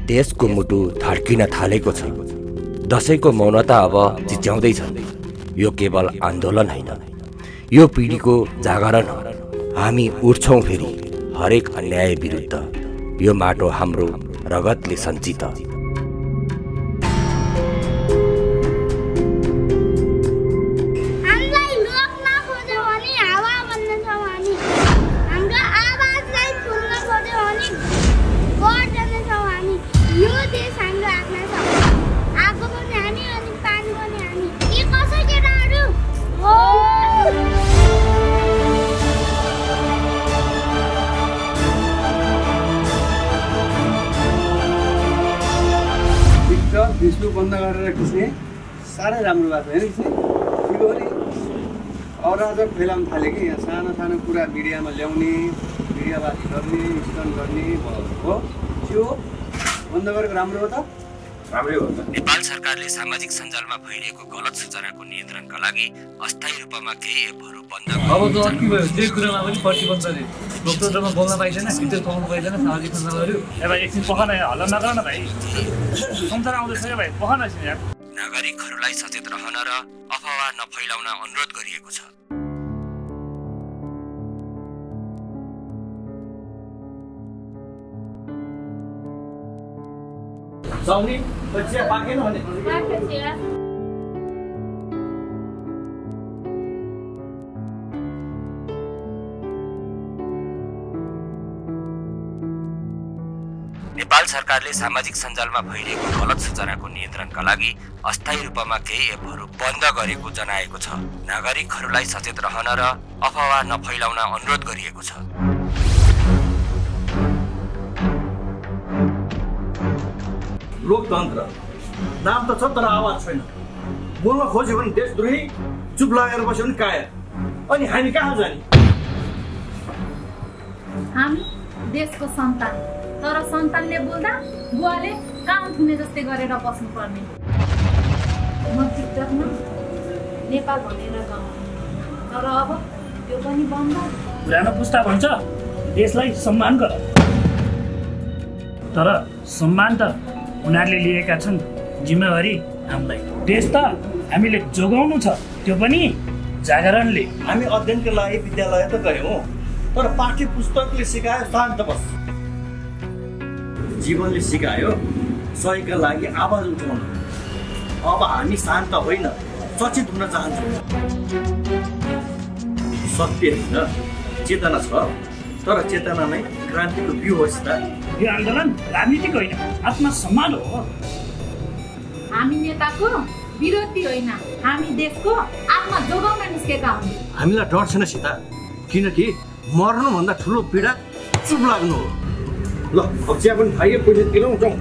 देशको मुटु धड्किन थालेको छ। दशैंको मौनता अब चिच्याउँदैछ। यो केवल आन्दोलन होइन, यो पिढीको जागरण हो। हामी उठ्छौँ फेरि हरेक अन्याय विरुद्ध। यो माटो हाम्रो रगतले सञ्चित। विष्णु बन्द गरेर खिच्ने साह्रै राम्रो भएको छ होइन। यो अलि अराजक फैलाउन थाल्यो कि यहाँ सानो सानो कुरा मिडियामा ल्याउने, मिडियावादी गर्ने, स्टन गर्ने हो। त्यो बन्द गरेको राम्रो हो त? राम्रै हो त। नेपाल सरकारले सामाजिक सञ्जालमा भइरहेको गलत सूचनाको नियन्त्रणका लागि अस्थायी रूपमा केही एपहरू बन्द अब त के भयो, त्यही कुरामा पनि प्रतिबन्धले लोकतन्त्रमा बोल्न पाइँदैन, भित्र पाउनु पाइँदैन सामाजिक सञ्जालहरू। ए भाइ एकछिन पख न, हल्ला नगर न भाइ, सम्झना आउँदैछ क्या भाइ, पख न एकछिन यार। नागरिकहरूलाई सचेत रहन र अफवाह नफैलाउन अनुरोध गरिएको छ। साउनी बच्चिया पाकेन भने नेपाल सरकारले सामाजिक सञ्जालमा भइरहेको गलत सूचनाको नियन्त्रणका लागि अस्थायी रूपमा केही एपहरू बन्द गरेको जनाएको छ। नागरिकहरूलाई सचेत रहन र अफवाह नफैलाउन अनुरोध गरिएको छ। लोकतन्त्र नाम त छ तर आवाज छैन। बोल्न खोज्यो भने देशद्रोही, चुप लागेर बस्यो भने कायर। अनि हामी कहाँ जाने? हामी देशको सन्तान, तर सन्तानले बोल्दा बुवाले काम थुने जस्तै गरेर बस्नुपर्ने। म टिकटकमा नेपाल भनेर गाउँ, तर अब त्यो पनि बन्द। पुरानो पुस्ता भन्छ देशलाई सम्मान गर, तर सम्मान त उनीहरूले लिएका छन्, जिम्मेवारी हामीलाई। देश त हामीले जोगाउनु छ, त्यो पनि जागरणले। हामी अध्ययनका लागि विद्यालय त गयौँ, तर पाठ्य पुस्तकले सिकायो शान्त बस। जीवनले सिकायो सहीका लागि आवाज उठाउनु। अब हामी शान्त होइन, सचेत हुन चाहन्छौँ। सत्य होइन, चेतना छ, तर चेतना नै क्रान्तिको बिउ होस् त। यो आन्दोलन राजनीतिक होइन, आत्मसम्मान हो। हामी नेताको विरोधी होइन, हामी देशको आत्मा जोगाउन निस्केका हौँ। हामीलाई डर छैन सीता, किनकि मर्नुभन्दा ठुलो पीडा चुप लाग्नु हो। ल अब चिया पनि खाइयो, पैसा तिरौँ जाउँ।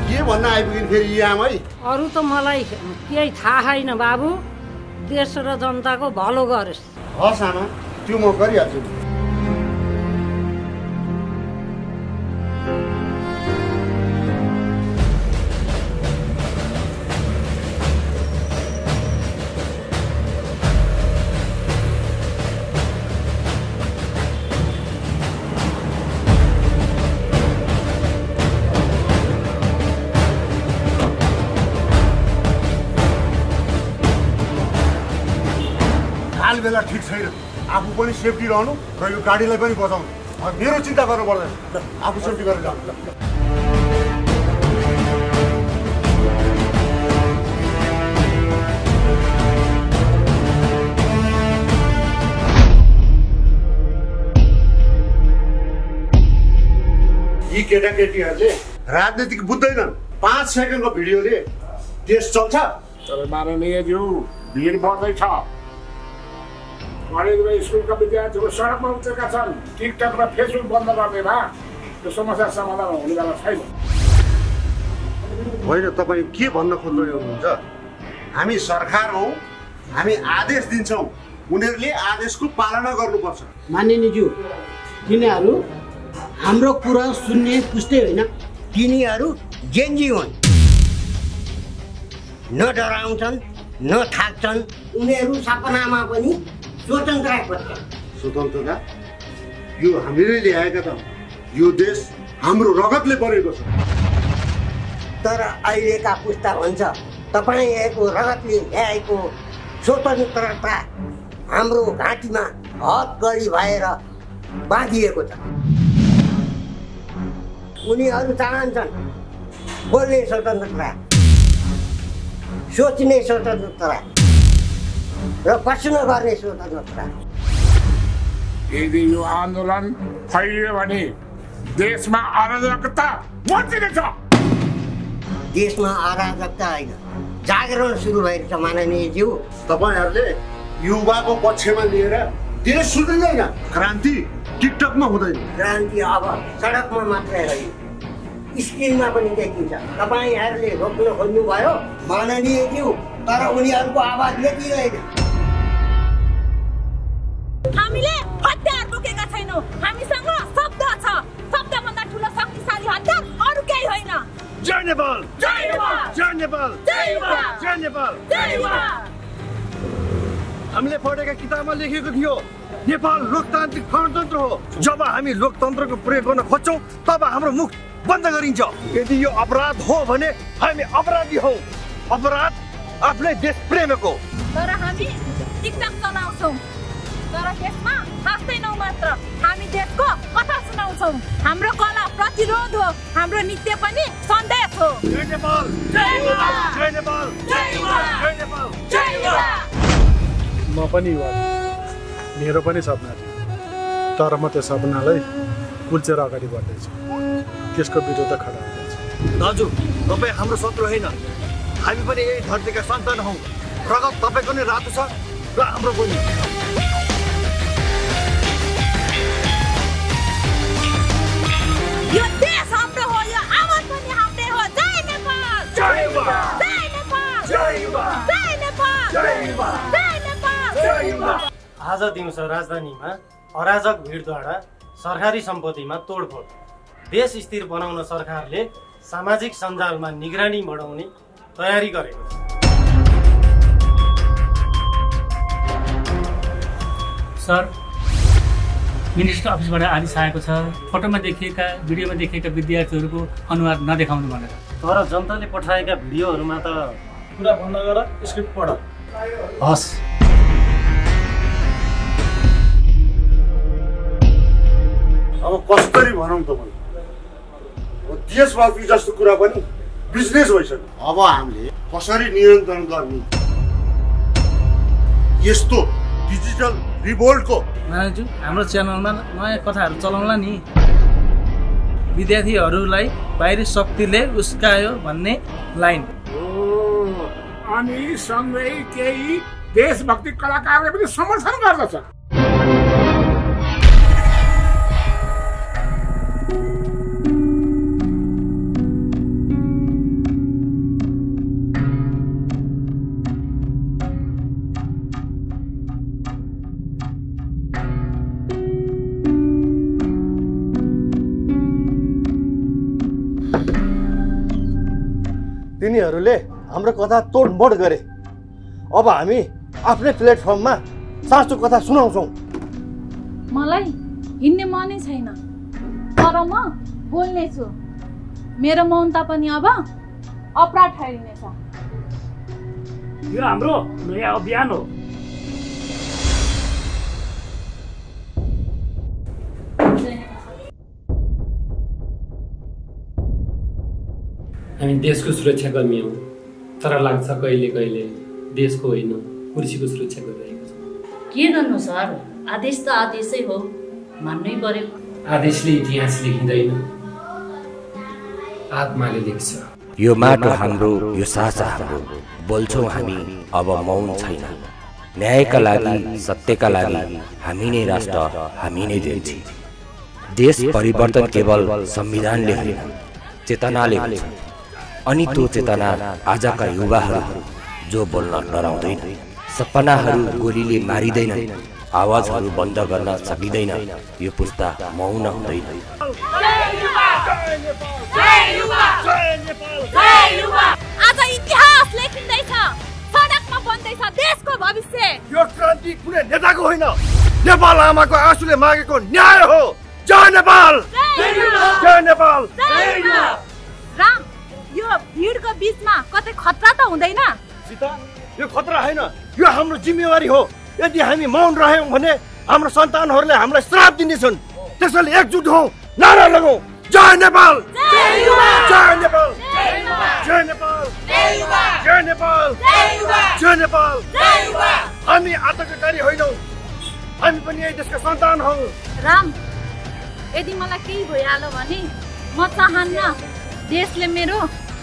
के भन्न आइपुग्यो फेरि आमै? अरू त मलाई केही थाहा छैन बाबु, देश र जनताको भलो गरोस्। हस् आमा, त्यो म गरिहाल्छु। हाल बेला ठिक छैन आफू पनि सेफ्टी रहनु र यो गाडीलाई पनि बचाउनु मेरो चिन्ता गर्नु पर्दैन आफू सेफ्टी गरेर जानु यी केटाकेटीहरूले राजनीतिक बुझ्दैनन् 5 सेकेन्डको भिडियोले देश चल्छ तर माननीयज्यू भिड बढ्दैछ कलेज र स्कुलका विद्यार्थीहरू सडकमा उत्रेका छन् टिकटक र फेसबुक बन्द गर्ने भए त्यो समस्या समाधान हुनेवाला छैन होइन तपाईँ के भन्न खोज्दै हुनुहुन्छ हामी सरकार हौ हामी आदेश दिन्छौँ उनीहरूले आदेशको पालना गर्नुपर्छ माननीयज्यू तिनीहरू हाम्रो कुरा सुन्ने पुस्दै होइन तिनीहरू जेन्जी हुन् न डराउँछन् न थाक्छन् उनीहरू सपनामा पनि स्वतन्त्र खोज्छन् स्वतन्त्रता यो हामीले ल्याएका त यो देश हाम्रो रगतले बनेको छ तर अहिलेका पुस्ता भन्छ तपाईँको रगतले ल्याएको स्वतन्त्रता हाम्रो घाँटीमा हक गरी भएर बाँधिएको छ उनीहरू चाहन्छन् बोल्ने स्वतन्त्रता सोच्ने स्वतन्त्रता र प्रश्न गर्ने स्वतन्त्रता यदि यो आन्दोलन फैलियो भने देशमा अराजकता मच्चिनेछ देशमा अराजकता होइन जागरण सुरु भएको छ माननीयज्यू तपाईँहरूले युवाको पक्षमा लिएर देश सुध्रिँदैन क्रान्ति टिकटकमा हुँदैन क्रान्ति अब सडकमा मात्रै होइन स्क्रिनमा पनि देखिन्छ तपाईँहरूले रोक्न खोज्नुभयो माननीयज्यू तर उनीहरूको आवाज लेखिरहेन हामीले हतियार बोकेका छैनौँ हामीसँग शब्द छ शब्दभन्दा ठुलो शक्तिशाली हतियार अरू केही होइन जय नेपाल जय नेपाल जय नेपाल जय नेपाल जय नेपाल जय नेपाल हामीले पढेका किताबमा लेखेको थियो नेपाल लोकतान्त्रिक गणतन्त्र हो जब हामी लोकतन्त्रको प्रयोग गर्न खोज्छौँ तब हाम्रो मुख बन्द गरिन्छ यदि यो अपराध हो भने हामी अपराधी हौ अपराध आफ्नै देश प्रेमको तर हामी टिकटक चलाउँछौँ तर त्यसमा हाँस्दैनौँ मात्र हामी देशको कथा सुनाउँछौँ हाम्रो कला प्रतिरोध हो हाम्रो नृत्य पनि सन्देश हो जय नेपाल जय नेपाल जय नेपाल जय नेपाल जय नेपाल जय नेपाल म पनि युवा मेरो पनि सपना थियो तर म त्यो सपनालाई कुल्चेर अगाडि बढ्दैछु त्यसको विरुद्ध खडा हुँदैछु दाजु तपाईँ हाम्रो शत्रु होइन हामी पनि यही धरतीका सन्तान हौ रगत तपाईँको नै रातो छ र हाम्रो पनि यो देश हाम्रो हो यो आवाज पनि हाम्रै हो जय नेपाल जय नेपाल जय नेपाल जय नेपाल जय नेपाल जय नेपाल जय नेपाल जय नेपाल आज दिउँसो राजधानीमा अराजक भिडद्वारा सरकारी सम्पत्तिमा तोडफोड देश स्थिर बनाउन सरकारले सामाजिक सञ्जालमा निगरानी बढाउने तयारी गरेको छ सर मिनिस्टर अफिसबाट आदेश आएको छ फोटोमा देखिएका भिडियोमा देखिएका विद्यार्थीहरूको अनुहार नदेखाउनु भनेर तर जनताले पठाएका भिडियोहरूमा त कुरा बन्द गर स्क्रिप्ट पढ हस् अब कसरी भनौँ तपाईँ देशवासी जस्तो कुरा पनि बिजनेस भइसक्यो अब हामीले कसरी नियन्त्रण गर्ने यस्तो डिजिटल रिभोल्टको मानिजु हाम्रो च्यानलमा नयाँ कथाहरू चलाउला नि विद्यार्थीहरूलाई बाहिरी शक्तिले उस्कायो भन्ने लाइन अनि सँगै केही देशभक्ति कलाकारले पनि समर्थन गर्दछ तिनीहरूले हाम्रो कथा तोडमोड गरे अब हामी आफ्नै प्लेटफर्ममा साँचो कथा सुनाउँछौँ मलाई हिँड्ने मनै छैन तर म बोल्ने छु मेरो मौनता पनि अब अपराध ठहरिनेछ यो हाम्रो नयाँ अभियान हो हामी देशको सुरक्षाकर्मी हौँ, तर लाग्छ कहिले कहिले देशको होइन कुर्सीको सुरक्षा गरिरहेको छ। के गर्नु सर, आदेश त आदेशै हो, मान्नै पर्यो। आदेशले इतिहास लेखिँदैन, आत्माले लेख्छ। यो माटो हाम्रो, यो सासा हाम्रो, बोल्छौँ हामी अब मौन छैन। न्यायका लागि, सत्यका लागि हामी नै राष्ट्र, हामी नै देश। देश परिवर्तन केवल संविधानले होइन, चेतनाले हुन्छ। अनि त्यो चेतना आजका युवाहरू जो बोल्न डराउँदैन, सपनाहरू गोलीले मारिँदैन, आवाजहरू बन्द गर्न सकिँदैन, यो पुस्ता मौन हुँदैन। आज इतिहास लेखिँदैछ, सडकमा बन्दैछ देशको भविष्य। यो क्रान्ति कुनै नेताको होइन, नेपाल आमाको आँसुले मागेको न्याय हो। जय नेपाल, जय नेपाल। राम, यो भिडको बीचमा कतै खतरा त हुँदैन? सीता, यो खतरा होइन, यो हाम्रो जिम्मेवारी हो। यदि हामी मौन रह्यौँ भने हाम्रो सन्तानहरूले हामीलाई श्राप दिनेछन्। त्यसैले एकजुट हौँ, नारा लगाउँ, जय नेपाल, जय नेपाल, जय नेपाल, जय नेपाल, जय नेपाल। हामी आतंककारी होइनौँ, हामी पनि यही देशका सन्तान हौँ। राम, यदि मलाई केही भइहाल्यो भने म चाहन्न देशले मेरो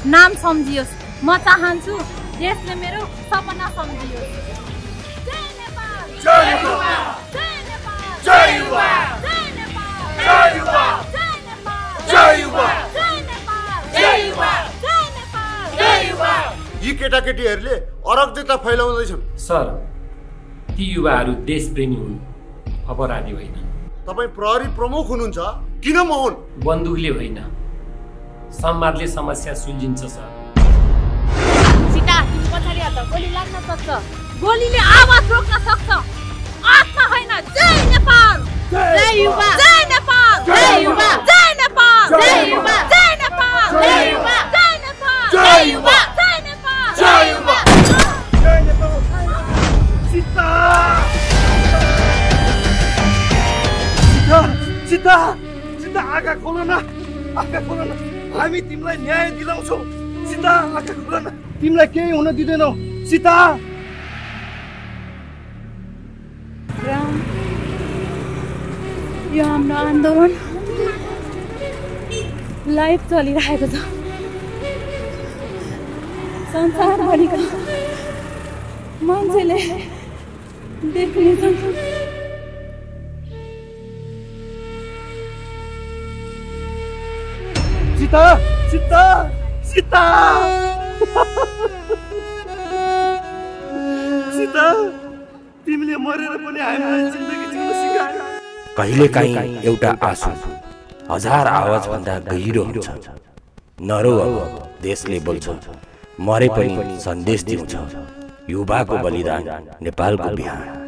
नाम सम्झियोस्, म चाहन्छु देशले मेरो सपना सम्झियोस्। जय नेपाल, जय नेपाल, जय नेपाल, जय युवा, जय नेपाल, जय युवा, जय नेपाल, जय युवा, जय नेपाल, जय युवा, जय नेपाल, जय युवा। यी केटाकेटीहरूले अराजकता फैलाउँदैछन्। सर, ती युवाहरू देशप्रेमी हुन्, अपराधी होइन। तपाईँ प्रहरी प्रमुख हुनुहुन्छ, किन मौन? बन्दुकले होइन, संवादले समस्या सुल्झिन्छ सर। सीता, तिमी पछाडि हट, गोली लाग्न सक्छ, गोलीले आवाज रोक्न सक्छ। आत्मा होइन, जय नेपाल, जय युवा, जय नेपाल, जय युवा, जय नेपाल, जय युवा, जय नेपाल, जय युवा, जय नेपाल, जय युवा, जय नेपाल, जय युवा, जय नेपाल। सीता, सीता, सीता, आँखा खोल न, आँखा खोल न, हामी तिमीलाई न्याय दिलाउँछौ। सीता, आँखा खोल न, तिमीलाई केही हुन दिँदैनौ। सीता, राम, यो हाम्रो आन्दोलन लाइभ चलिरहेको छ। संसारभरिका मान्छेले देख्नेछन्। सीता, सीता, सीता, सीता, तिमीले मरेर पनि हामीलाई जिन्दगी जिउन सिकायो। कहिलेकाहीँ एउटा आँसु हजार आवाज भन्दा गहिरो हुन्छ। नरो अब, देशले बोल्छ, मरे पनि सन्देश दिउँछ। युवाको बलिदान नेपालको बिहान।